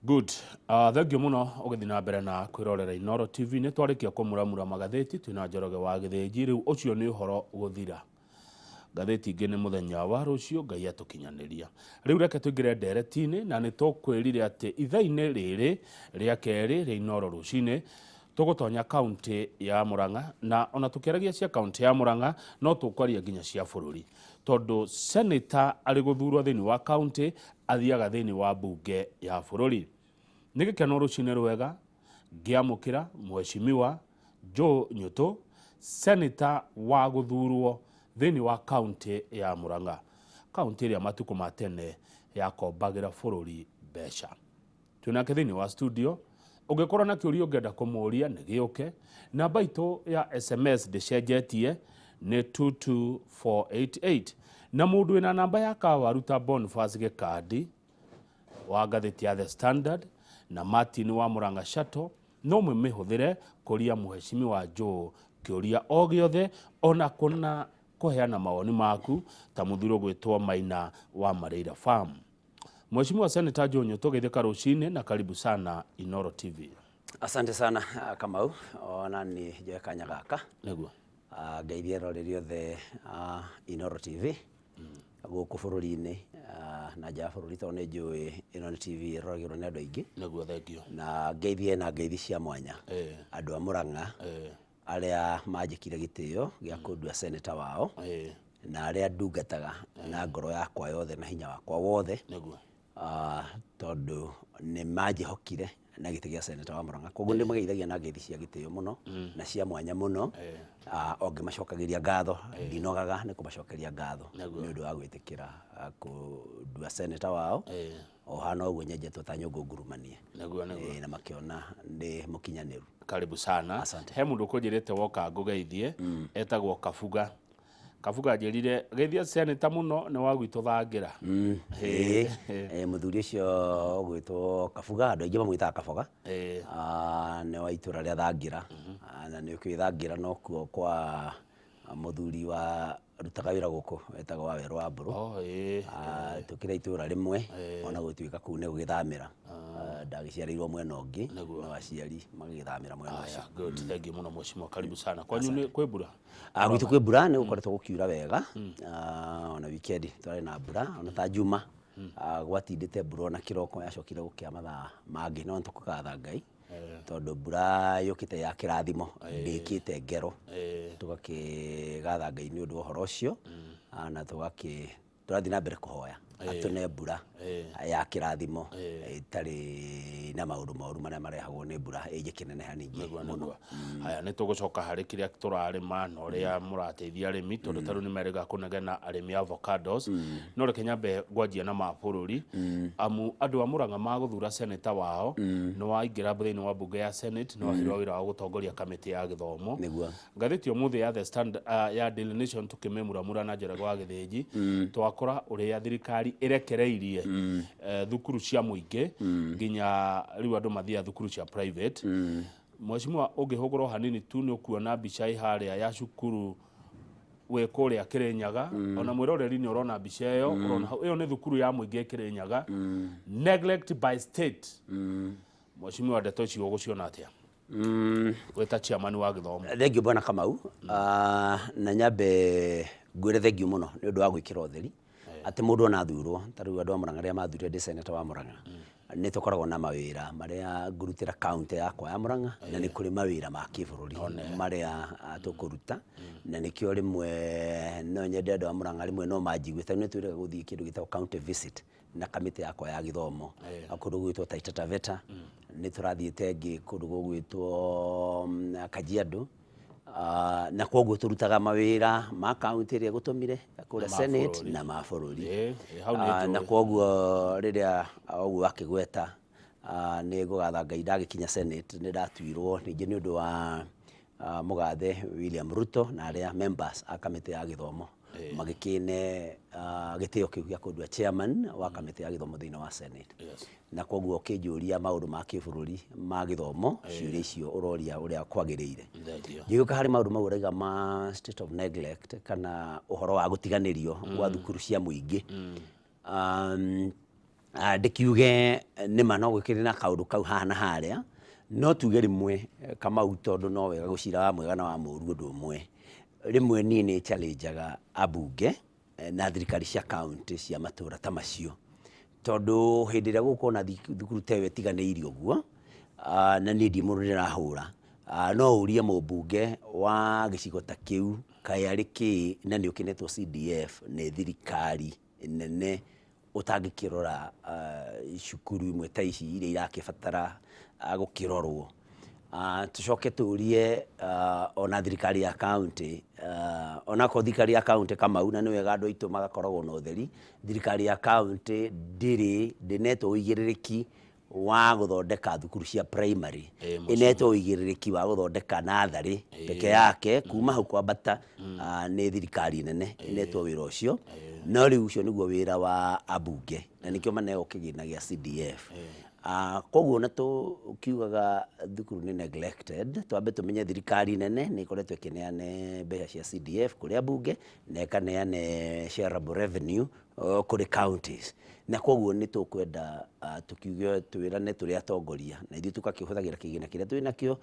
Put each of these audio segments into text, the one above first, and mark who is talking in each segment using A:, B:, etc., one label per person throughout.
A: Good. Thengiũ mũno ũgĩthiĩ na mbere na kwĩrorera Inooro TV. Nĩ twarĩkia kũmuramura magathĩti twĩna Njoroge wa Gĩthĩnji. Rĩu ũcio nĩ ũhoro gũthira. Ngathĩti ingĩ nĩ mũthenya wa rũciũ Ngai atũkinyanĩria. Rĩu reke tũingĩre ndereti-inĩ na nĩ tũkwĩrire atĩ ithaa-inĩ rĩrĩ rĩa kerĩ rĩa Inooro rũcinĩ tũgũtonya kaũntĩ ya Murang'a, na ona tũkĩaragia cia kaũntĩ ya Murang'a no tũkwaria nginya cia bũrũri, tondũ senator arĩ gũthurwo thĩinĩ wa kaũntĩ athiaga thĩinĩ wa mbunge ya bũrũri. Nĩ gĩkeno rũcinĩ rwega ngĩamũkĩra Mheshimiwa Joe Nyutu, senator wa gũthurwo thĩinĩ wa kaũntĩ ya Murang'a, kaũntĩ ĩrĩa matukũ ma tene yakombagĩra bũrũri mbeca. Twĩnake thĩinĩ wa studio, ũngĩkorwo na kĩũria ũngĩenda kũmũria nĩ gĩũke. Namba itũ ya SMS ndĩcenjetie nĩ 22488, na mũndũ wĩna namba ya Kawaru ta Boniface Gĩkandi wa ngathĩti ya The Standard na Martin wa Murang'a Shuttle no mũmĩhũthĩre kũria Mheshimiwa Joe kĩũria o gĩothe, ona kũna kũheana mawoni maku ta mũthuri ũgwĩtwo Maina wa Mareira Farm. Mheshimiwa Senator Joe Nyutu, geithĩka rũcinĩ na karibu sana Inooro TV.
B: Asante sana Kamau, ona ni njoe kanya gaka
A: Nĩguo.
B: Ngeithie eroreri othe a Inooro TV gũkũ bũrũri-inĩ na nja ya bũrũri, tondũ nĩ njũĩ ĩno nĩ TV ĩroragĩrwo nĩ andũ aingĩ.
A: Nĩguo, thengio.
B: Na ngeithie na ngeithi cia mwanya andũ a Murang'a arĩa manjĩkire gĩtĩo gĩa kũndua senator wao na arĩa ndungataga na ngoro yakwa yothe na hinya wakwa wothe. Tondũ nĩ manjĩhokire na gĩtĩ gĩa senator wa Murang'a, koguo nĩ mageithagia na ngeithi cia gĩtĩo mũno na cia mwanya mũno, o ngĩmacokagĩria ngatho, ndinogaga nĩ kũmacokeria ngatho nĩ ũndũ wa gwĩtĩkĩra kũndua senator wao o hana ũguo nyenjetwo ta nyũngũ ngurumanie.
A: Nĩguo, nĩguo.
B: Na makĩona ndĩ mũkinyanĩru.
A: Karibu sana.
B: Asante.
A: He mũndũ ũkũnjĩrĩte woka ngũgeithie, etagwo Kabuga. Kabuga anjĩrire geithia senator mũno, nĩ wa gwitũ Thangira.
B: Ĩĩ, mũthuri ũcio ũgwĩtwo Kabuga, andũ aingĩ mamwĩtaga Kaboga. Nĩ wa itũra rĩa Thangira. Na nĩ ũkĩũĩ Thangira nokuo kwa mũthuri wa rutaga wĩra gũkũ wetagwo Wawerũ wa Mbũrũ.
A: Oh, ĩĩ.
B: Tũkĩrĩ itũra rĩmwe, ona gũtuĩka kũu nĩ gũgĩthamĩra. Ndagĩciarĩirwo mwena ũngĩ, no aciari magĩgĩthamĩra mwena ũcio.
A: Aya, good. Thank you mũno mheshimiwa, karibu sana. Kwanyu nĩ kwĩ mbura?
B: Gwitũ kwĩ mbura, nĩ gũkoretwo gũkiura wega. Ona weekend twarĩ na mbura, ona ta Juma gwatindĩte mbura ona kĩroko, yacokire gũkĩa mathaa mangĩ, no nĩ tũkũgatha Ngai tondũ mbura yũkĩte ya kĩrathimo, ndĩkĩte ngero. Tũgakĩgatha Ngai nĩ ũndũ wa ũhoro ũcio, na tũgakĩ tũrathiĩ na mbere kũhoya atũne mbura ya kĩrathimo ĩtarĩ na maũndũ moru marĩa marehagwo nĩ mbura ĩngĩkĩneneha ningĩ mũno.
A: Haya, nĩ tũgũcoka harĩ kĩrĩa tũrarĩma na ũrĩa mũrateithia arĩmi, tondũ tarĩu nĩ merĩga kũnegena arĩmi a avocados. No reke nyambe ngwanjia na ma bũrũri, amu andũ a Murang'a magũthura senator wao, nĩ waingĩra thĩinĩ wa mbunge ya Senate, nĩ waheirwo wĩra wa gũtongoria kamĩtĩ ya gĩthomo.
B: Nĩguo.
A: Ngathĩti ũmũthĩ ya The Standard, ya Daily Nation tũkĩmĩmuramura na Njoroge wa Gĩthĩnji, twakora ũrĩa thirikari ĩrekereirie thukuru cia mũingĩ nginya rĩu andũ mathiaga thukuru cia private. Mheshimiwa, ũngĩhũgũra o hanini tu nĩ ũkuona mbica ĩ harĩa ya cukuru wĩ kũrĩa Kĩrĩnyaga. Ona mwĩroreri nĩ ũrona mbica ĩyo, ũrona hau, ĩyo nĩ thukuru ya mũingĩ Kĩrĩnyaga. Neglect by state. Mheshimiwa, ndeto icio ũgũciona atĩa? Wĩ ta chairman wa gĩthomo.
B: Thengiũ bwana Kamau. Na nyambe ngwĩre thengiũ mũno nĩ ũndũ wa gwĩkĩra ũtheri atĩ mũndũ ona athurwo, ta rĩu andũ a Murang'a rĩrĩa mathurire ndĩ senator wa Murang'a, nĩ tũkoragwo na mawĩra marĩa ngũrutĩra kaũntĩ yakwa ya Murang'a, na nĩ kũrĩ mawĩra ma kĩbũrũri marĩa tũkũruta, na nĩkĩo rĩmwe no nyende andũ a Murang'a rĩmwe no manjigue, tondũ nĩ twĩrĩga gũthiĩ kĩndũ gĩtagwo county visit na kamĩtĩ yakwa ya gĩthomo kũndũ gũgwĩtwo Taita Taveta, nĩ tũrathiĩte ĩngĩ kũndũ gũgwĩtwo Kajiado, na koguo tũrutaga mawĩra ma kaũntĩ ĩrĩa ĩgũtũmire kũrĩa Senate na ma bũrũri. Na koguo rĩrĩa ũguo wakĩgweta, nĩ ngũgatha Ngai ndagĩkinya Senate nĩ ndatuirwo ningĩ nĩ ũndũ wa mũgathe William Ruto na arĩa members a kamĩtĩ ya gĩthomo magĩkĩne gĩtĩo kĩu gĩa kũndua chairman wa kamĩtĩ ya gĩthomo thĩinĩ wa Senate. Na koguo ũkĩnjũria maũndũ ma kĩbũrũri ma gĩthomo, ciũria icio ũroria ũrĩa kwagĩrĩire. Ngĩgĩũka harĩ maũndũ mau ũraiga ma state of neglect kana ũhoro wa gũtiganĩrio gwa thukuru cia mũingĩ. Ndĩkiuge nĩma no gũkĩrĩ na kaũndũ kau haha na harĩa, no tuge rĩmwe Kamau tondũ no wega gũcira wa mwega na wa mũru ũndũ ũmwe. Rĩmwe niĩ nĩ challenge aga ambunge na thirikari cia county cia matũra ta macio. Tondũ hĩndĩ ĩrĩa gũgũkorwo na thukuru ta ĩyo ĩtiganĩirio ũguo, na niĩ ndirĩ mũndũ ndĩrahũra, no ũrie mũmbunge wa gĩcigo ta kĩu kaĩ arĩ kĩ na nĩ ũkĩnetwo CDF nĩ thirikari nene ũtangĩkĩrora cukuru imwe ta ici iria irakĩbatara gũkĩrorwo. Tũcoke tũrie ona thirikari ya county, onakorwo thirikari ya county Kamau, na nĩ wega andũ aitũ magakoragwo na ũtheri, thirikari ya county ndĩrĩ, ndĩnetwo ũigĩrĩrĩki wa gũthondeka thukuru cia primary.
A: Ĩĩ, mũciĩ.
B: Ĩnetwo ũigĩrĩrĩki wa gũthondeka natharĩ peke yake kuma hau kwambata nĩ thirikari nene ĩnetwo wĩra ũcio. No rĩu ũcio nĩguo wĩra wa ambunge na nĩkĩo maneo kĩgĩna gĩa CDF. Koguo ona tũkiugaga thukuru nĩ neglected, twambe tũmenye thirikari nene nĩ ĩkoretwo ĩkĩneane mbeca cia CDF kũrĩ ambunge na ĩkaneane shareable revenue kũrĩ counties. Na koguo nĩ tũkwenda tũkiuge twĩrane tũrĩ atongoria na ithuĩ tũgakĩhũthagĩra kĩgĩna kĩrĩa twĩ nakĩo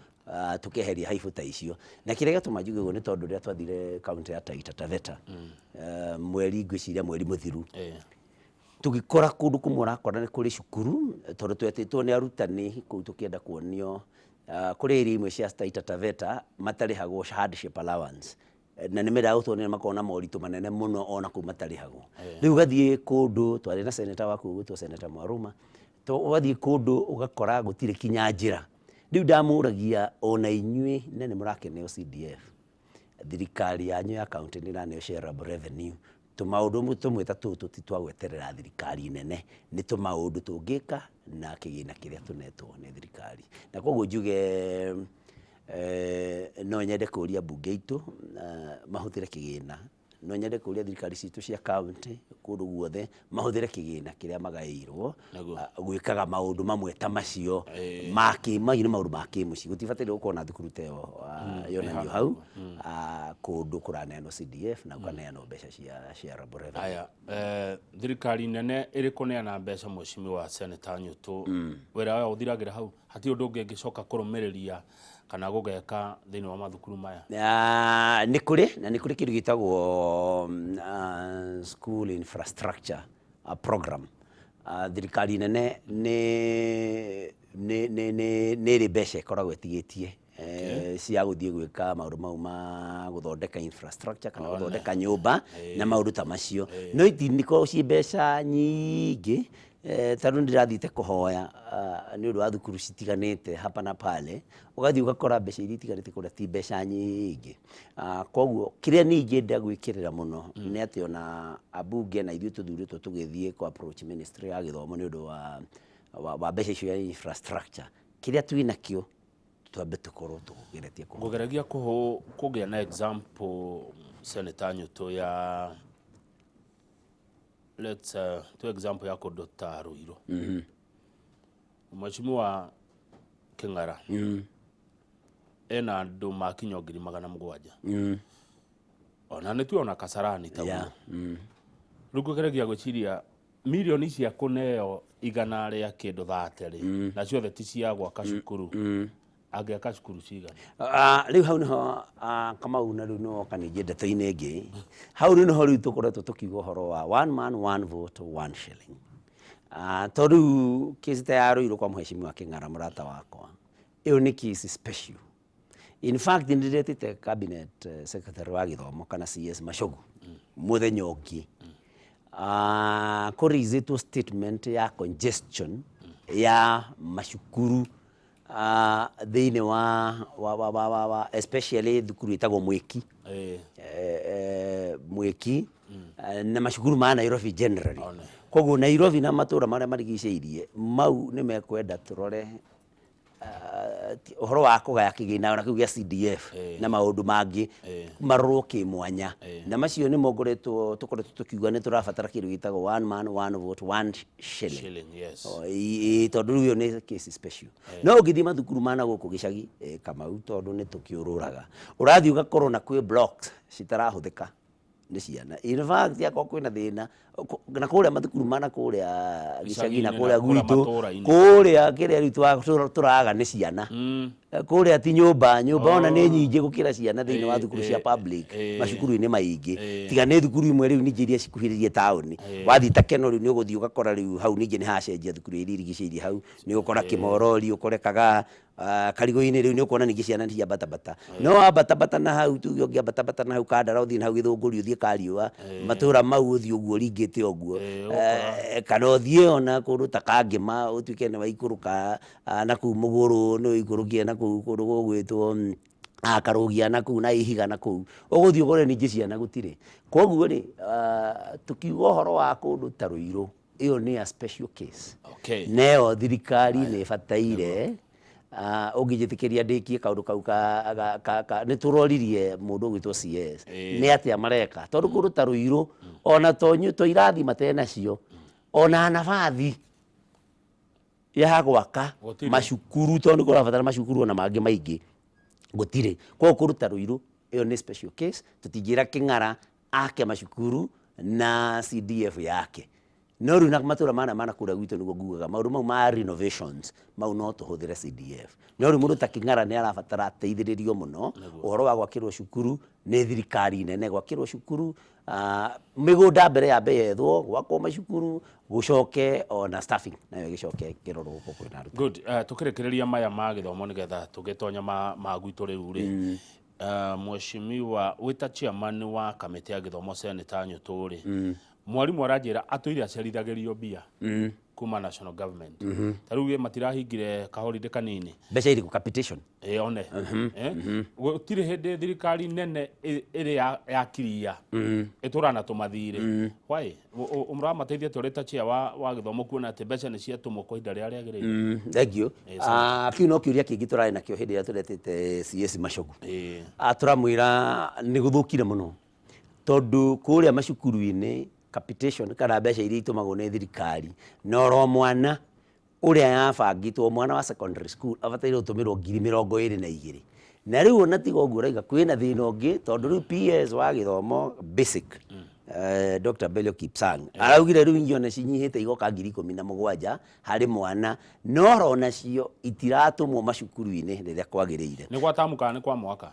B: tũkeheria haibũ ta icio. Na kĩrĩa gĩatũma njuge ũguo nĩ tondũ rĩrĩa twathire county ya Taita Taveta mweri ngwĩciria mweri mũthiru, tũgĩkora kũndũ kũmwe ũrakora nĩ kũrĩ cukuru tondũ twetĩtwo nĩ arutani kũu tũkĩenda kuonio kũrĩ area imwe cia Taita Taveta matarĩhagwo hardship allowance. Na nĩ mendaga gũtuonia nĩ makoragwo na moritũ manene mũno ona kũu matarĩhagwo. Rĩu ũgathiĩ kũndũ, twarĩ na senator wa kũu ũgwĩtwo Senator Mwaruma, ũgathiĩ kũndũ ũgakora gũtirĩ kinya njĩra. Rĩu ndamũragia ona inyuĩ na nĩ mũrakĩneo CDF, thirikari yanyu ya county nĩ ĩraneo shareable revenue, tũmaũndũ tũmwe ta tũtũ ti twa gweterera thirikari nene, nĩ tũmaũndũ tũngĩka na kĩgĩna kĩrĩa tũnetwo nĩ thirikari. Na koguo njuge no nyende kũria mbunge itũ mahũthĩre kĩgĩna, no nyende kũria thirikari citũ cia county kũndũ guothe mahũthĩre kĩgĩna kĩrĩa magaĩirwo gwĩkaga maũndũ mamwe ta macio ma kĩ, macio nĩ maũndũ ma kĩmũciĩ, gũtibataire gũkorwo na thukuru ta ĩyo yonanio hau kũndũ kũraneanwo CDF na gũkaneanwo mbeca cia shareable revenue.
A: Haya, thirikari nene ĩrĩ kũneana mbeca mweshimiwa Senator Nyutu, wĩra wayo ũthiragĩra hau? Hatirĩ ũndũ ũngĩ ĩngĩcoka kũrũmĩrĩria kana gũgeka thĩinĩ wa mathukuru maya?
B: Nĩ kũrĩ na nĩ kũrĩ kĩndũ gĩtagwo school infrastructure program. Thirikari nene nĩ nĩ nĩ nĩ nĩ ĩrĩ mbeca ĩkoragwo ĩtigĩtie cia gũthiĩ gwĩka maũndũ mau ma gũthondeka infrastructure kana gũthondeka nyũmba na maũndũ ta macio. No itikoragwo ciĩ mbeca nyingĩ tondũ nĩ ndĩrathiĩte kũhoya nĩ ũndũ wa thukuru citiganĩte hapa na pale, ũgathiĩ ũgakora mbeca iria itigarĩte kũrĩa ti mbeca nyingĩ. Koguo kĩrĩa niĩ ingĩenda gwĩkĩrĩra mũno nĩ atĩ ona ambunge na ithuĩ tũthurĩtwo tũgĩthiĩ kũ approach ministry ya gĩthomo nĩ ũndũ wa mbeca icio ya infrastructure, kĩrĩa twĩnakĩo twambe tũkorwo tũgeretie kũhũthĩra.
A: Ngũgeragia kũgĩa na example Senator Nyutu ya let's to example ya kũndũ ta Ruiru. Mheshimiwa Kĩng'ara ena andũ makinya 700,000. Ona nĩ tuona Kasarani taguo. Rĩu ngũgeragia gwĩciria mirioni cia kũneo igana rĩa kĩndũ thate rĩ, na ciothe ti cia gwaka cukuru. Angĩaka cukuru cigana?
B: Rĩu hau nĩho Kamau na rĩu nĩwoka ningĩ ndeto-inĩ ĩngĩ. Hau rĩu nĩho rĩu tũkoretwo tũkiuga ũhoro wa one man one vote one shilling. To rĩu case ta ya Ruiru kwa mheshimiwa Kĩng'ara mũrata wakwa, ĩyo nĩ case special. In fact nĩ ndĩretĩte cabinet secretary wa gĩthomo kana CS Machogu mũthenya ũngĩ kũraisĩtwo statement ya congestion ya macukuru thĩinĩ wa especially thukuru ĩtagwo Mwĩki. Mwĩki na macukuru ma Nairobi generally. Koguo Nairobi na matũra marĩa marigicĩirie mau nĩ mekwenda tũrore ũhoro wa kũgaya kĩgĩna ona kĩu gĩa CDF na maũndũ mangĩ marorwo kĩmwanya. Na macio nĩmo ngoretwo tũkoretwo tũkiuga nĩ tũrabatara kĩndũ gĩtagwo one man one vote one shilling.
A: Shilling, yes.
B: Tondũ rĩu ĩyo nĩ case special. No ũngĩthiĩ mathukuru ma na gũkũ gĩcagi Kamau tondũ nĩ tũkĩũrũraga, ũrathiĩ ũgakorwo na kwĩ blocks citarahũthĩka nĩ ciana. In fact akorwo kwĩna thĩna Na kũrĩa mathukuru mana kũrĩa gĩcagi na
A: Icagi-inĩ
B: kũrĩa
A: na kũrĩa
B: gwitũ
A: matũũra-inĩ.
B: Kũrĩa kĩrĩa rĩu tũraga nĩ ciana. Kũrĩa ti nyũmba, nyũmba ona nĩ nyingĩ gũkĩra ciana thĩinĩ wa thukuru cia public macukuru-inĩ maingĩ, tiga nĩ thukuru imwe rĩu ningĩ iria cikuhĩrĩirie taũni. Wathiĩ ta Kenol rĩu nĩ ũgũthiĩ ũgakora rĩu hau ningĩ nĩ hacenjia, thukuru iria irigicĩirie hau nĩ ũgũkora Kĩmorori, ũkore Kagaa, Karigũ-inĩ rĩu nĩ ũkuona ningĩ ciana nĩ ciambatabata. No wambatabata na hau, tuge ũngĩambatabata na hau Kandara ũthiĩ na hau Gĩthũngũri ũthiĩ Kariũa, matũra mau ũthiĩ ũguo ũringĩte ũguo, kana ũthiĩ ona kũndũ ta Kangĩma ũtuĩke nĩ waikũrũka na kũu Mũgũrũ, nĩ ũikũrũkire na kũu kũndũ gũgwĩtwo Karũgia na kũu na Ihiga na kũu, ũgũthiĩ ũkore ningĩ ciana gũtirĩ. Koguo rĩ, tũkiuga ũhoro wa kũndũ ta Rũirũ, ĩyo nĩ a special case. Na ĩyo thirikari nĩ ĩbataire, ũngĩnjĩtĩkĩria ndĩkie kaũndũ kau ka nĩ tũroririe mũndũ ũgwĩtwo CS nĩ atĩa mareka, tondũ kũndũ ta Rũirũ ona to irathi matenacio, ona nabathi ya gwaka
A: Gũtirĩ.
B: Macukuru, tondũ nĩ kũrabatara macukuru ona mangĩ maingĩ, gũtirĩ. Koguo kũndũ ta Rũirũ ĩyo nĩ special case, tũtingĩra Kĩng'ara ake macukuru na CDF yake. No rĩu na matũra mana mana kũrĩa gwitũ nĩguo ngugaga maũndũ mau ma renovations mau no tũhũthĩre CDF. No rĩu mũndũ ta Kĩng'ara nĩ arabatara ateithĩrĩrio mũno ũhoro wa gwakĩrwo cukuru nĩ thirikari nene, gwakĩrwo cukuru, mĩgũnda mbere yambe yethwo, gwakwo macukuru, gũcoke ona staffing nayo ĩgĩcoke ĩkĩrorwo gũkũ kwĩna arutani.
A: Good. Tũkĩrĩkĩrĩria maya ma gĩthomo nĩgetha tũgĩtonya ma gwitũ rĩu rĩ, mheshimiwa wĩta chairman wa kamĩtĩ ya gĩthomo, Senator Nyũtũ rĩ, mwarimũ aranjĩra atũire acerithagĩrio mbia kuma national government. Ta rĩu matirahingire kaholiday kanini.
B: Mbeca irĩkũ? Capitation?
A: Ĩ, one. Gũtirĩ hĩndĩ thirikari nene ĩrĩ yakiria ĩtũraga na tũmathirĩ. Why? Ũramateithia atĩa ũrĩ ta chair wa gĩthomo kuona atĩ mbeca nĩ ciatũmwo kwa ihinda rĩrĩa rĩagĩrĩire?
B: Thank you. Kĩu no kĩũria kĩngĩ tũrarĩ nakĩo hĩndĩ ĩrĩa tũretĩte CS Machogu. Tũramwĩra nĩ gũthũkire mũno tondũ kũrĩa macukuru-inĩ capitation kana mbeca iria itũmagwo nĩ thirikari na oro mwana ũrĩa yabangĩtwo, mwana wa secondary school abataire gũtũmĩrwo 22,000. Na rĩu ona tiga ũguo ũrauga kwĩna thĩna ũngĩ, tondũ rĩu PS wa gĩthomo basic, Dr. Belio Kipsang, araugire rĩu ingĩ ona cinyihĩte igoka 17,000 harĩ mwana, no onacio itiratũmwo macukuru-inĩ rĩrĩa kwagĩrĩire.
A: Nĩ gwa tamu kana nĩ kwa mwaka?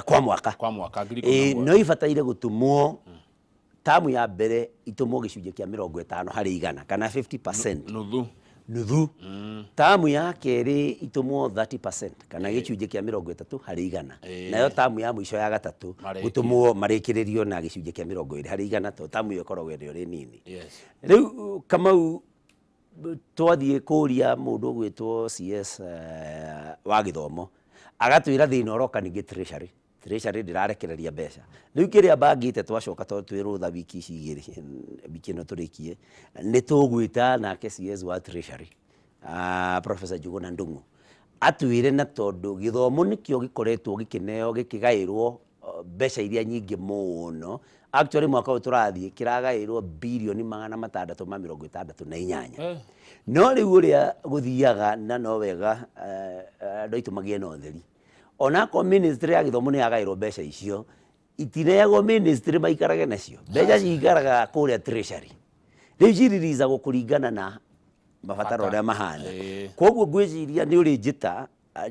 B: Kwa mwaka.
A: Kwa mwaka 17,000.
B: No ibataire gũtũmwo tamu ya mbere itũmwo gĩcunjĩ kĩa 50% kana 50%.
A: Nuthu.
B: Nuthu. Tamu ya kerĩ itũmwo 30% kana gĩcunjĩ kĩa 30%. Nayo tamu ya mũico ya gatatũ
A: Marĩkie.
B: Gũtũmwo marĩkĩrĩrio na gĩcunjĩ kĩa 20% tondũ tamu ĩyo ĩkoragwo ĩrĩ ĩrĩ nini. Rĩu Kamau, twathiĩ kũria mũndũ ũgwĩtwo CS wa gĩthomo, agatwĩra thĩna ũroka ningĩ treasury. Treasury ndĩrarekereria mbeca. Rĩu kĩrĩa bangĩte twacoka, tondũ twĩ rũtha wiki ici igĩrĩ, wiki ĩno tũrĩkie, nĩ tũgwĩta nake CS wa treasury, Professor Njuguna Ndung'u, atwĩre, na tondũ gĩthomo nĩkĩo gĩkoretwo gĩkĩneo, gĩkĩgaĩrwo mbeca iria nyingĩ mũno. Actually mwaka ũyũ tũrathiĩ kĩragaĩrwo 668 birioni. No rĩu ũrĩa gũthiaga na no wega andũ aitũ magĩe na ũtheri, onakorwo ministry ya gĩthomo nĩ yagaĩrwo mbeca icio, itineagwo ministry maikarage nacio. Mbeca cikaraga kũrĩa treasury, rĩu ciririzagwo kũringana na mabataro
A: Bata.
B: Ũrĩa mahana. Koguo ngwĩciria nĩ ũrĩ njĩta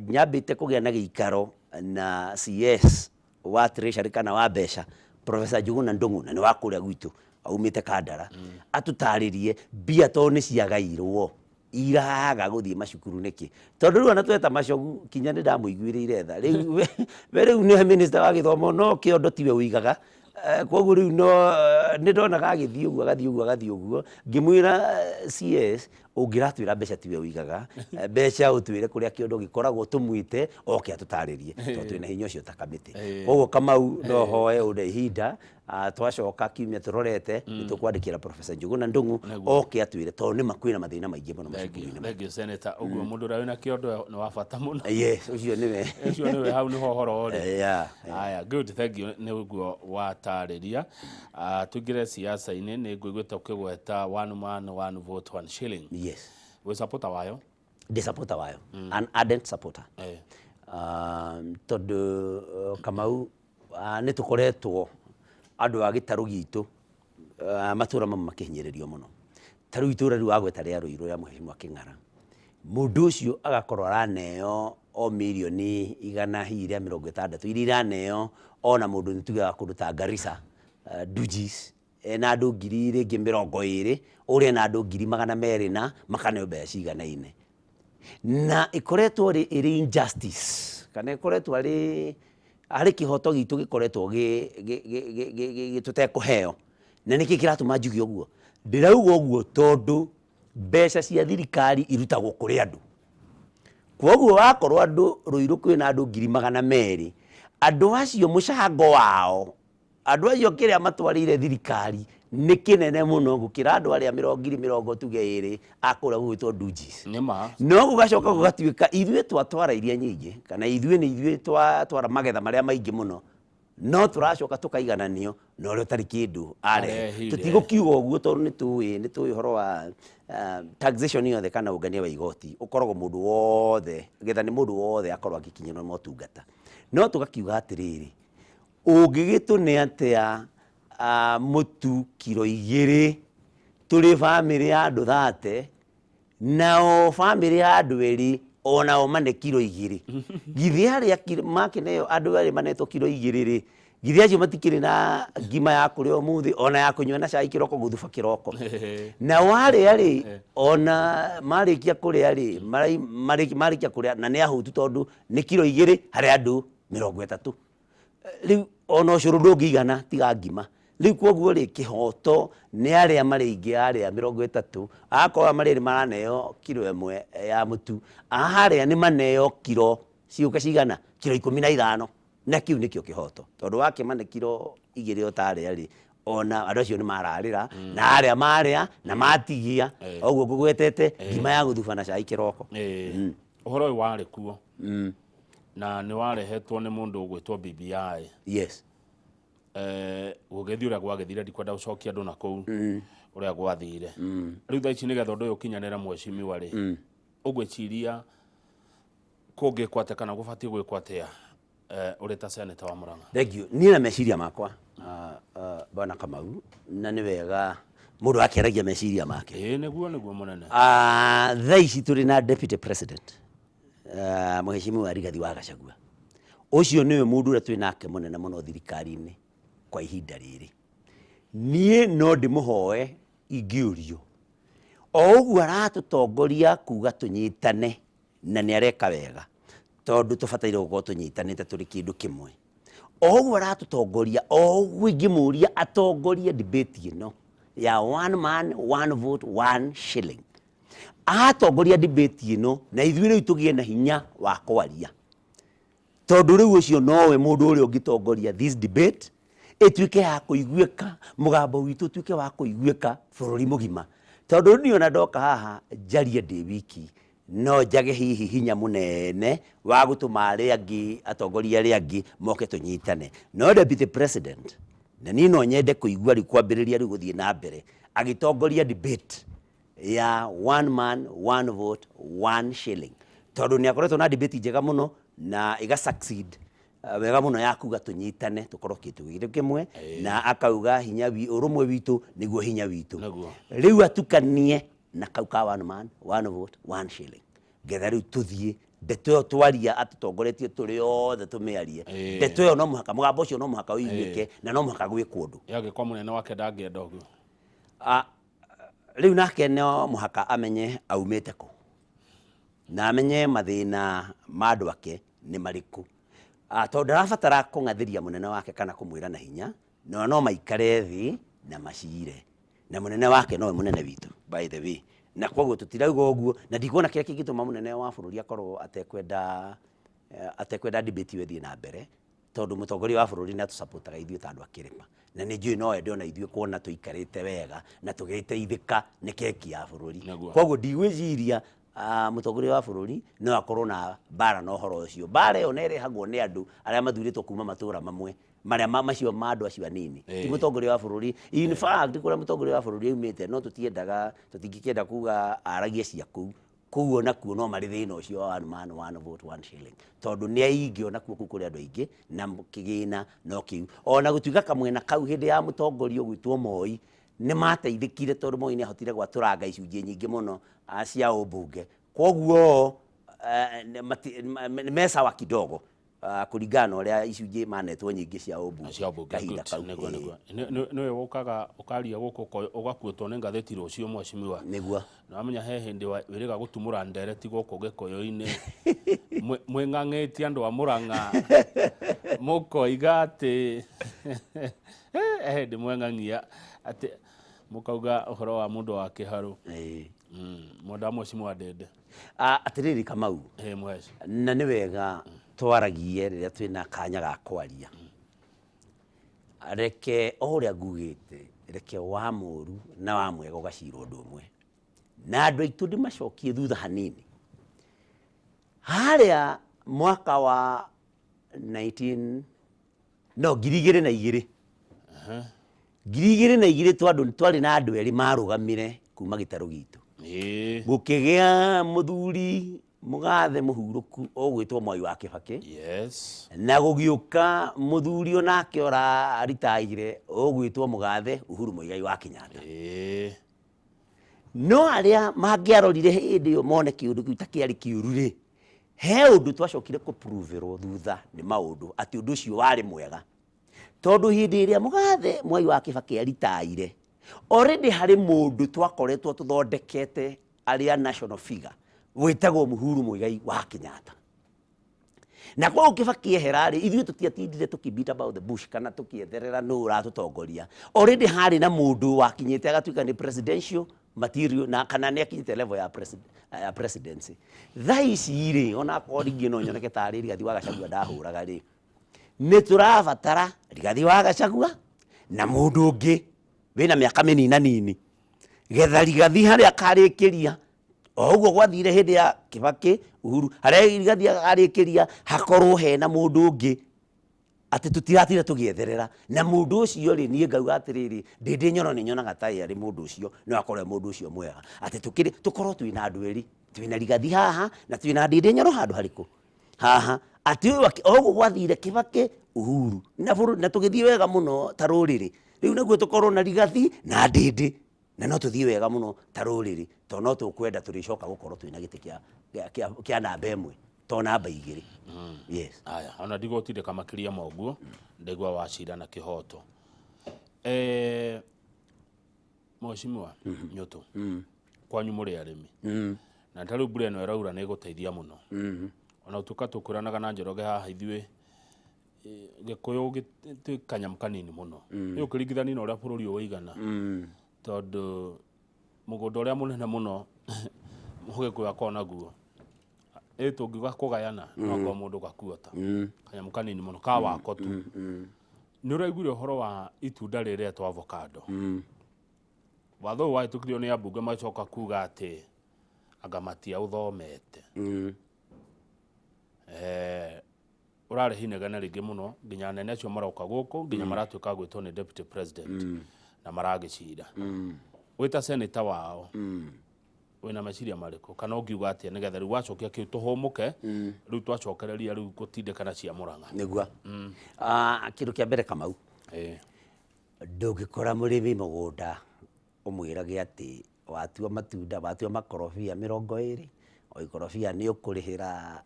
B: nyambĩte kũgĩa na gĩikaro na CS wa treasury kana wa mbeca, Professor Njuguna Ndung'u, na nĩ wa kũrĩa gwitũ, aumĩte Kandara, atũtarĩrie mbia tondũ nĩ ciagairwo iraga gũthiĩ macukuru nĩkĩ, tondũ rĩu ona tweta Macogu kinya nĩ ndamũiguĩrĩire tha. Rĩu we rĩu nĩwe minister wa gĩthomo, no kĩondo tiwe ũigaga. Koguo rĩu no nĩ ndonaga agĩthiĩ ũguo, agathiĩ ũguo, agathiĩ ũguo, ngĩmwĩra, "CS, ũngĩratwĩra mbeca tiwe ũigaga mbeca, ũtwĩre kũrĩa kĩondo gĩkoragwo, tũmwĩte oke atũtarĩrie, tondũ twĩna hinya ũcio ta kamĩtĩ." Koguo Kamau, no hoe ũne ihinda, twacoka kiumia tũrorete nĩ tũkwandĩkĩra Professor Njuguna Ndung'u oke atwĩre, tondũ nĩma kwĩna mathĩna maingĩ mũno
A: Thank you.
B: macukuru-inĩ.
A: Thank you, Senator. Ũguo mũndũ ũrĩa wĩna kĩondo nĩ wa bata mũno.
B: Yes, ũcio nĩwe.
A: Ũcio nĩwe, hau nĩho ũhoro ũrĩ.
B: Yeah.
A: Aya, good, thank you nĩ ũguo watarĩria. Tũingĩre siasa-inĩ. Nĩ ngũiguĩte ũkĩgweta one man, one vote, one shilling.
B: Yes.
A: Wĩ supporter wayo?
B: Ndĩ supporter wayo, an ardent supporter. Tondũ Kamau, nĩ tũkoretwo andũ a gĩtarũ gitũ. Matũra mamwe makĩhinyĩrĩrio mũno. Ta rĩu itũra rĩu wagweta rĩa Ruiru rĩa Mheshimiwa Kĩng'ara, mũndũ ũcio agakorwo araneo o mirioni igana hihi rĩa 60 iria iraneo ona mũndũ nĩ tuge wa kũndũ ta Garissa, Dujis, ena andũ ngiri rĩngĩ 20, ũrĩa ena andũ 200,000 na makaneo mbeca ciganaine. Na ĩkoretwo ĩrĩ injustice kana ĩkoretwo arĩ harĩ kĩhoto gitũ gĩkoretwo tũtekũheo. Na nĩkĩ kĩratũma njuge ũguo? Ndĩrauga ũguo tondũ mbeca cia thirikari irutagwo kũrĩ andũ. Kwoguo wakorwo andũ Ruiru kwĩna andũ 200,000, andũ acio mũcango wao, andũ acio kĩrĩa matwarĩire thirikari nĩ kĩnene mũno gũkĩra andũ arĩa mĩrongo ngiri mĩrongo tuge ĩrĩ a kũrĩa gũgwĩtwo Dujis.
A: Nĩ ma.
B: No gũgacoka gũgatuĩka ithuĩ twatwara iria nyingĩ kana ithuĩ nĩ ithuĩ twatwara magetha marĩa maingĩ mũno, no tũracoka tũkaigananio na ũrĩa ũtarĩ kĩndũ arehe.
A: Arehire.
B: Tũtigũkiuga ũguo tondũ nĩ tũĩ ũhoro wa taxation yothe kana ũngania wa igoti ũkoragwo mũndũ wothe, getha nĩ mũndũ wothe akorwo agĩkinyĩrwo nĩ motungata. No tũgakiuga atĩrĩrĩ, ũngĩgĩtũne atĩa mũtu kiro 2 tũrĩ bamĩrĩ ya andũ 30, nao bamĩrĩ ya andũ erĩ onao mane kiro 2? Githĩ arĩa makĩneo andũ erĩ manetwo kiro 2 rĩ, githĩ acio matikĩrĩ na ngima ya kũrĩa ũmũthĩ ona ya kũnyua na cai kĩroko gũthuba kĩroko? Nao arĩa rĩ, ona marĩkia kũrĩa rĩ, marĩkia kũrĩa na nĩ ahũtu tondũ nĩ kiro 2 harĩ andũ 30. Rĩu ona ũcũrũ ndũngĩigana tiga ngima. Rĩu kwoguo rĩ, kĩhoto nĩ arĩa marĩ aingĩ arĩa 30, akorwo arĩa marĩ erĩ maraneo kiro 1 ya mũtu, harĩa nĩ maneo kiro ciũke cigana? Kiro 15. Na kĩu nĩkĩo kĩhoto. Tondũ wakĩmane kiro 2 o ta arĩa rĩ, ona andũ acio nĩ mararĩra, na arĩa marĩa na matigia, ũguo ngũgwetete, ngima ya gũthuba na cai kĩroko.
A: Ũhoro ũyũ warĩ kuo. Na nĩ warehetwo nĩ mũndũ ũgwĩtwo BBI.
B: Yes.
A: Gũgĩthiĩ ũrĩa gwagĩthire, ndikwenda gũcokia andũ na kũu ũrĩa gwathire. Rĩu thaa ici nĩgetha ũndũ ũyũ ũkinyanĩre mheshimiwa rĩ, ũgwĩciria kũngĩkwo atĩa kana gũbatiĩ gwĩkwo atĩa ũrĩ ta senator wa Murang'a?
B: Thank you. Niĩ na meciria makwa, Bwana Kamau, na nĩ wega mũndũ akĩaragia meciria make.
A: Ĩĩ nĩguo mũnene.
B: Thaa ici tũrĩ na deputy president, Mheshimiwa Rigathi wa Gachagua. Ũcio nĩwe mũndũ ũrĩa twĩ nake mũnene mũno thirikari-inĩ kwa ihinda rĩrĩ. Niĩ no ndĩmũhoe ingĩũrio. O ũguo aratũtongoria kuga tũnyitane na nĩ areka wega tondũ tũbataire gũkorwo tũnyitanĩte tũrĩ kĩndũ kĩmwe. O ũguo aratũtongoria, o ũguo ingĩmũria atongorie debate ĩno ya one man, one vote, one shilling. Atongoria debate ĩno na ithuĩ rĩu tũgĩe na hinya wa kwaria. Tondũ rĩu ũcio nowe mũndũ ũrĩa ũngĩtongoria this debate ĩtuĩke ya kũiguĩka, mũgambo witũ ũtuĩke wa kũiguĩka bũrũri mũgima. Tondũ niĩ ona ndoka haha njarie ndĩ wiki, no njage hihi hinya mũnene wa gũtũma arĩa angĩ, atongoria arĩa angĩ moke tũnyitane. No deputy president, na niĩ no nyende kũigua rĩu kwambĩrĩria rĩu gũthiĩ na mbere agĩtongoria debate ya one man, one vote, one shilling. Tondũ nĩ akoretwo na debate njega mũno na ĩga succeed wega mũno ya kuga tũnyitane tũkorwo kĩndũ kĩmwe, na akauga hinya ũrũmwe witũ nĩguo hinya witũ. Rĩu atukanie na kau ka one man, one vote, one shilling. Ngetha rĩu tũthiĩ ndeto ĩyo twaria atũtongoretie tũrĩ othe tũmĩarie. Ndeto ĩyo no mũhaka, mũgambo ũcio no mũhaka ũiguĩke na no mũhaka gwĩkwo ũndũ.
A: Yangĩkorwo mũnene wake ndangĩenda ũguo.
B: Rĩu nake no mũhaka amenye aumĩte kũ na amenye mathĩna ma andũ ake nĩ marĩkũ. Tondũ ndarabatara kũng'athĩria mũnene wake kana kũmwĩra na hinya, no no maikare thĩ na macire. Na mũnene wake nowe mũnene witũ, by the way. Na koguo tũtirauga ũguo, na ndikuona kĩrĩa kĩngĩtũma mũnene wa bũrũri akorwo atekwenda debate ĩyo ĩthiĩ na mbere, tondũ mũtongoria wa bũrũri nĩ atũsupportaga ithuĩ ta andũ a kĩrĩma. Na nĩ njũĩ no ende ona ithuĩ kuona tũikarĩte wega na tũgĩteithĩka nĩ keki ya bũrũri. Koguo ndigwĩciria mũtongoria wa bũrũri no akorwo na mbara na ũhoro ũcio. Mbara ĩyo nĩ ĩrehagwo nĩ andũ arĩa mathurĩtwo kuma matũra mamwe marĩa macio ma andũ acio anini. Ti mũtongoria wa bũrũri. In fact, kũrĩa mũtongoria wa bũrũri aumĩte no tũtiendaga, tũtingĩkĩenda kuga aragie cia kũu. Kũu onakuo no marĩ thĩna ũcio wa one man, one vote, one shilling. Tondũ nĩ aingĩ onakuo kũu kũrĩ andũ aingĩ na kĩgĩna no kĩu. Ona gũtuĩka kamwena kau hĩndĩ ya mũtongoria ũgwĩtwo Moi Nĩ mateithĩkire tondũ Moi nĩ ahotire gwatũranga icunjĩ nyingĩ mũno cia ũmbunge. Kwoguo me sawa kidogo kũringana na ũrĩa icunjĩ manetwo nyingĩ cia ũmbunge
A: cia ũmbunge
B: kahinda kau.
A: Nĩguo. Nĩguo nĩwe ũkaga ũkaria gũkũ ũgakuĩtwo nĩ ngathĩti rũciũ, mheshimiwa.
B: Nĩguo.
A: Nĩwamenya he hĩndĩ wĩrĩga gũtumũra ndereti gũkũ Gĩkũyũ-inĩ, mwĩng'ang'ĩtie andũ a Mũrang'a, mũkoiga atĩ he hĩndĩ mweng'ang'ia atĩ mũkauga ũhoro wa mũndũ wa kĩharũ. Mwenda mheshimiwa Ndende.
B: Atĩrĩrĩ Kamau,
A: Ĩĩ mhesh.
B: Na nĩ wega twaragie rĩrĩa twĩna kanya ga kwaria. Reke o ũrĩa ngugĩte, reke wa mũru na wa mwega ũgacirwo ũndũ ũmwe. Na andũ aitũ ndĩmacokie thutha hanini. Harĩa mwaka wa 19 no 2002, 2002 twandũ twarĩ na andũ erĩ marũgamire kuma gĩtarũ gitũ. Gũkĩgĩa mũthuri mũgathe mũhurũku ũgwĩtwo Mwai wa Kĩbakĩ. Na gũgĩũka mũthuri onake ũraritaire ũgwĩtwo mũgathe Uhuru Muigai wa Kenyatta. No arĩa mangĩarorire hĩndĩ ĩyo mone kĩũndũ kĩu ta kĩarĩ kĩũru rĩ, he ũndũ twacokire kũpruverwo thutha nĩ maũndũ atĩ ũndũ ũcio warĩ mwega. Tondũ hĩndĩ ĩrĩa mũgathe Mwai wa Kĩbakĩ aritaire, already harĩ mũndũ twakoretwo tũthondekete arĩa national figure wĩtagwo Uhuru Muigai wa Kenyatta. Na kwoguo Kĩbakĩ ehera rĩ, ithuĩ tũtiatindire tũkĩ beat about the bush kana tũkĩetherera nũ ũratũtongoria. Already harĩ na mũndũ wakinyĩte agatuĩka nĩ presidential material na kana nĩ akinyĩte level ya ya presidency. Thaa ici rĩ, ona akorwo rĩngĩ no nyoneke tarĩ Rigathi wa Gachagua ndahũraga rĩ, nĩ tũrabatara Rigathi wa Gachagua na mũndũ ũngĩ wĩna mĩaka mĩninanini getha Rigathi harĩa akarĩkĩria o ũguo gwathire hĩndĩ ya Kĩbakĩ, Uhuru, harĩa Rigathi akarĩkĩria hakorwo hena mũndũ ũngĩ atĩ tũtiratinda tũgĩetherera. Na mũndũ ũcio rĩ, niĩ ngauga atĩrĩrĩ, Ndĩndĩ Nyoro nĩ nyonaga ta arĩ mũndũ ũcio, no akorwo e mũndũ ũcio mwega atĩ tũkĩrĩ tũkorwo twĩna andũ erĩ, twĩna Rigathi haha na twĩna Ndĩndĩ Nyoro handũ harĩkũ haha, atĩ ũyũ o ũguo gwathire Kĩbakĩ, Uhuru na bũrũri, na tũgĩthiĩ wega mũno ta rũrĩrĩ. Rĩu naguo tũkorwo na Rigathi na Ndĩndĩ na no tũthiĩ wega mũno ta rũrĩrĩ, tondũ no tũkwenda tũrĩcoka gũkorwo twĩna gĩtĩ kĩa namba ĩmwe to namba igĩrĩ. Yes.
A: Aya, ona ndigũtindĩka makĩria ma ũguo, ndaigua wacira na kĩhoto. Mheshimiwa Nyũtũ, kwanyu mũrĩ arĩmi, na ta rĩu mbura ĩno ĩraura nĩ ĩgũteithia mũno. Ona gũtuĩka tũkwĩranaga na Njoroge haha ithuĩ Gĩkũyũ twĩ kanyamũ kanini mũno nĩ ũkĩringithania na ũrĩa bũrũri ũyũ ũigana, tondũ mũgũnda ũrĩa mũnene mũno Mũgĩkũyũ akoragwo naguo ĩ tũngiuga kũgayana no akorwo mũndũ gakuota kanyamũ kanini mũno ka wako tu. Nĩ ũraiguire ũhoro wa itunda rĩretwo avocado? Watho ũyũ wahĩtũkirio nĩ ambunge magĩcoka kuga atĩ anga matiaũthomete. Ũrarehe inegene rĩingĩ mũno nginya anene acio maroka gũkũ nginya maratuĩka a gwĩtwo nĩ deputy president na maragĩcira. Wĩ ta senator wao, wĩna meciria marĩkũ kana ũngiuga atĩa nĩgetha rĩu wacokia kĩu tũhũmũke, rĩu twacokereria rĩu gũtindĩkana cia Mũrang'a?
B: Nĩguo. Kĩndũ kĩa mbere Kamau, ndũngĩkora mũrĩmi mũgũnda ũmwĩrage atĩ watua matunda, watua makorobia 20, o ikorobia nĩ ũkũrĩhĩra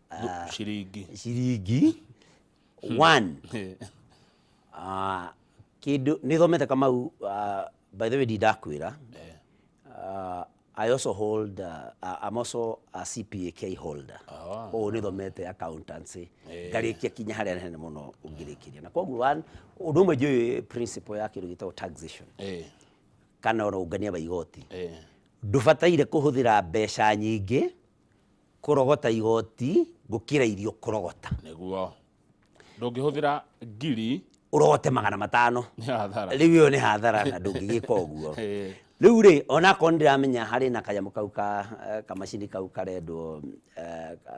A: ciringi
B: ciringi one. Kĩndũ nĩ thomete Kamau, by the way ndindakwĩra, I also hold I'm also a CPA K holder. Koguo nĩ thomete accountancy ngarĩkia kinya harĩa hanene mũno ũngĩrĩkĩria, na koguo one ũndũ ũmwe njũĩ principle ya kĩndũ gĩtagwo taxation kana ona ũngania wa igoti, ndũbataire kũhũthĩra mbeca nyingĩ kũrogota igoti gũkĩra irio kũrogota.
A: Nĩguo ndũngĩhũthĩra ngiri
B: ũrogote 500.
A: Nĩ hathara.
B: Rĩu ĩyo nĩ hathara na ndũngĩgĩka ũguo. Rĩu rĩ, onakorwo nĩ ndĩramenya harĩ na kanyamũ kau ka kamacini kau karendwo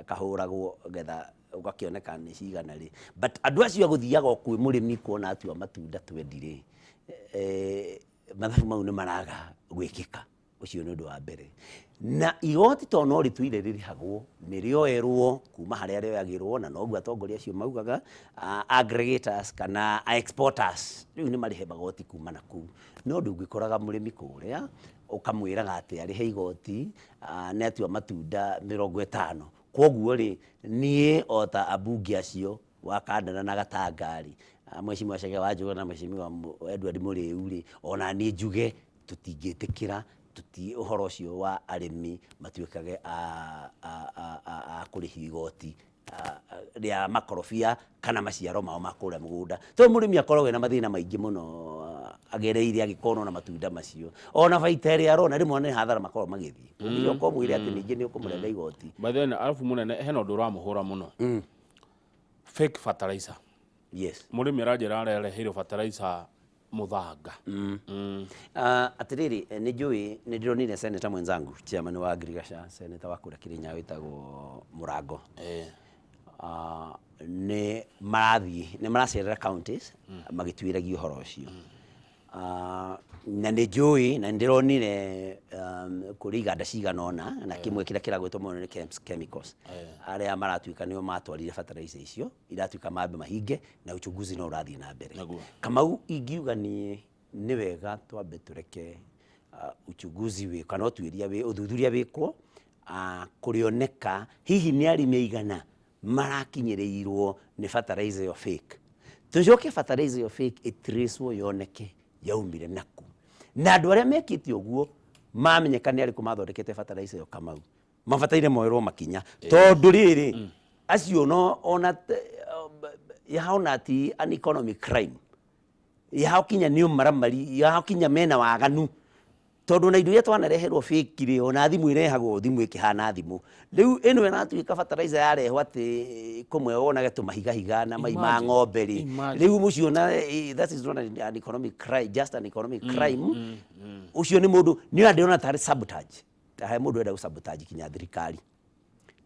B: kahũragwo getha ũgakĩoneka nĩ cigana rĩ, but andũ acio agũthiaga o kwĩ mũrĩmi kuona atua matunda twendi rĩ, mathabu mau nĩ maraga gwĩkĩka. Ũcio nĩ ũndũ wa mbere. Na igoti tondũ no rĩtũire rĩrĩhagwo, nĩ rĩoerwo kuma harĩa rĩoyagĩrwo, na noguo atongoria acio maugaga, aggregators kana exporters, rĩu nĩ marĩhe magoti kuma na kũu. No ndũngĩkoraga mũrĩmi kũrĩa, ũkamwĩraga atĩ arĩhe igoti, nĩ atua matunda 50. Kwoguo rĩ, niĩ o ta ambunge acio, wa Kandara na Gatanga rĩ, Mheshimiwa Chege wa Njũgũna na Mheshimiwa Edward Mũrĩu rĩ, ona niĩ njuge tũtingĩtĩkĩra tũti ũhoro ũcio wa arĩmi matuĩkage a, a, a, a, a kũrĩhio igoti rĩa makorobia kana maciaro mao ma kũrĩa mũgũnda. Tondũ mũrĩmi akoragwo ena mathĩna maingĩ mũno agereire agĩkorwo na matunda macio. Ona baita ĩrĩa arona rĩmwe nĩ hathara makoragwo magĩthiĩ. Ũngĩcoka ũmwĩre atĩ ningĩ nĩ ũkũmũrenga igoti.
A: By the way, arabu mũnene hena ũndũ ũramũhũra mũno. Fake fertilizer. Mũrĩmi aranjĩra arereheirwo fertilizer mũthanga.
B: Atĩrĩrĩ, nĩ njũĩ nĩ ndĩronire senator mwenzangu chairman wa Ngirigaca, senator wa kũrĩa Kĩrĩnyaga wĩtagwo Mũrango. Nĩ marathiĩ nĩ maracerera counties magĩtuĩragia ũhoro ũcio. Na nĩ njũĩ na nĩ ndĩronire kũrĩ iganda cigana ũna na kĩmwe kĩrĩa kĩragwetwo mũno nĩ Kemps Chemicals arĩa maratuĩka nĩo matwarire fertilizer icio iratuĩka mambe mahinge na uchunguzi no ũrathiĩ na mbere.
A: Naguo.
B: Kamau ingiuga niĩ nĩ wega twambe tũreke uchunguzi wĩ kana ũtuĩria wĩ ũthuthuria wĩkwo kũrĩoneka hihi nĩ arĩmi aigana marakinyĩrĩirwo nĩ fertilizer ĩyo fake. Tũcoke fertilizer ĩyo fake ĩtracewo yoneke yaumire nakũ. Na andũ arĩa mekĩte ũguo mamenyeka nĩ arĩkũ mathondekete fertilizer ĩyo Kamau, mabataire moerwo makinya. Tondũ rĩrĩ, acio no ona yahona ti an economic crime, yao kinya nĩ ũmaramari, yao kinya mena waganu. Tondũ ona indo iria twanareherwo fake rĩ, ona thimũ ĩrehagwo thimũ ĩkĩhana thimũ. Rĩu ĩno ĩratuĩka fertilizer yarehwo atĩ kũmwe wonage tũmahigahiga na mai ma ng'ombe rĩ, rĩu ũcio na that is not an economic crime, just an economic crime. Ũcio nĩ mũndũ, niĩ ndĩrona tarĩ sabotage, ta he mũndũ ũrenda gũ sabotage kinya thirikari.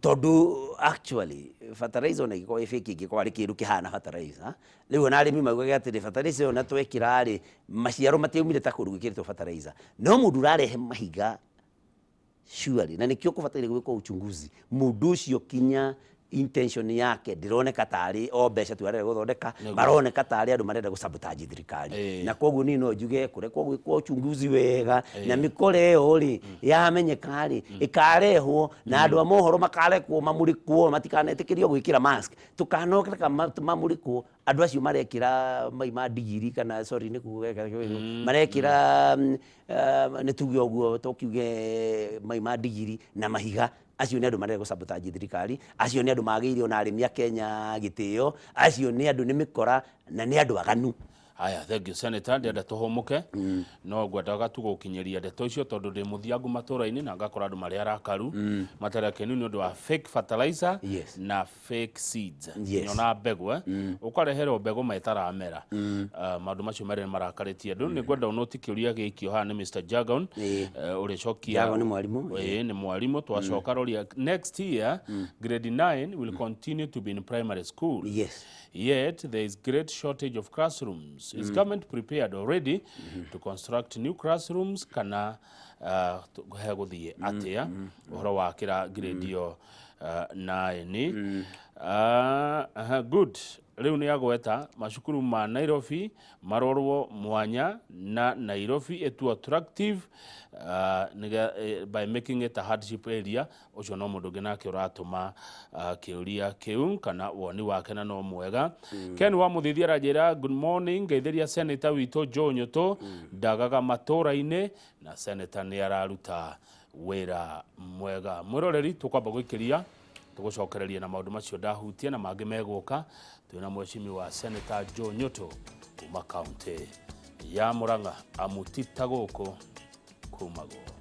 B: Tondũ actually fertilizer ona ĩngĩkorwo ĩ fake ĩngĩkorwo arĩ kĩndũ kĩhana fertilizer, rĩu ona arĩmi maugage atĩrĩ fertilizer ĩyo ona twekĩra rĩ, maciaro matiaumire ta kũndũ gwĩkĩrĩtwo fertilizer. No mũndũ ũrarehe mahiga surely, na nĩkĩo kũbataire gwĩkwo uchunguzi, mũndũ ũcio kinya intention yake ndĩroneka tarĩ o mbeca tu arenda gũthondeka, maroneka tarĩ andũ marenda gũ sabotage thirikari. Na koguo niĩ no njuge kũrekwo gwĩkwo uchunguzi wega, na mĩkora ĩyo rĩ yamenyeka rĩ ĩkarehwo na andũ a mohoro makarekwo mamũrĩkwo, matikanetĩkĩrio gwĩkĩra mask, tũkanoreka mamũrĩkwo andũ acio marekĩra mai ma ndigiri kana sorry nĩ kuga marekĩra nĩ tuge ũguo tũkiuge mai ma ndigiri na mahiga. Acio nĩ andũ marenda gũ sabotage thirikari, acio nĩ andũ magĩire ona arĩmi a Kenya gĩtĩo, acio nĩ andũ nĩ mĩkora na nĩ andũ aganu.
A: Haya, thank you Senator, ndĩrenda tũhũmũke no ngwendaga tu gũkinyĩria ndeto icio tondũ ndĩ mũthiangu matũra-inĩ na ngakora andũ marĩ arakaru matarĩ akenu nĩ ũndũ wa fake fertilizer na fake seeds. Nyona mbegũ ũkareherwo mbegũ ma ĩtaramera. Maũndũ macio merĩ nĩ marakarĩtie andũ. Nĩ ngwenda ũnũti kĩũria gĩikio haha nĩ Mr. Jagon ũrĩcokia.
B: Jagon nĩ mwarimũ.
A: Ĩĩ nĩ mwarimũ. Twacoka roria next year grade 9 will continue to be in primary school. Yet there is great shortage of classrooms. Is government prepared already to construct new classrooms kana hegũthiĩ atĩa ũhoro wa kĩra grade ĩyo 9? Good. Rĩu nĩ agweta macukuru ma Nairobi marorwo mwanya na Nairobi ĩtuo attractive by making it a hardship area. Ũcio no mũndũ ũngĩ nake ũratũma kĩũria kĩu kana woni wake na no mwega. Ken wa Mũthithi aranjĩra good morning, ngeithĩria senator witũ Joe Nyũtũ ndagaga matũra-inĩ na senator nĩ araruta wĩra mwega. Mwĩroreri, tũkwamba gũikĩria tũgũcokereria na maũndũ macio ndahutia na mangĩ megũka. Twĩna mheshimiwa Senator Joe Nyũtũ kuma kaunti ya Murang'a, amutita gũkũ kumagwo.